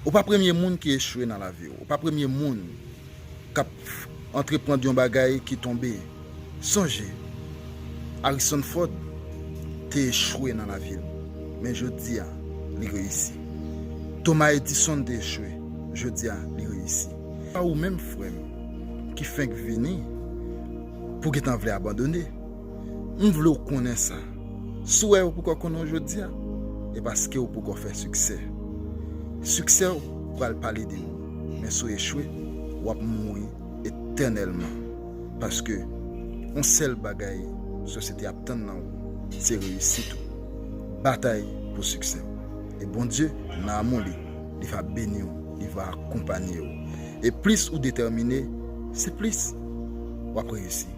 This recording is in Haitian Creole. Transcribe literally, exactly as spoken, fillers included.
Ou pa premye moun ki echwe nan lavi w. Ou pa premye moun k ap antreprann yon bagay ki tonbe. Sonje, Harrison Ford te echwe nan lavi l, men jodi a, li reyisi. Thomas Edison te echwe, jodi a, li reyisi. Pa ou menm, frè m, ki fenk vini, pou gentan vle abandone. M vle w konnen sa. Si w wè yo poko konnen w jodi a, e paske w poko fè siksè. Siksè w pral pale de ou, men si w echwe, w ap mouri etènèlman. Paske yon sèl bagay sosyete ap tann nan ou, se reyisit ou. Batay pou siksè w. E Bondye, nan amou li, li va beni w, li va akonpanye w. E plis ou detèmine, se plis w ap reyisi.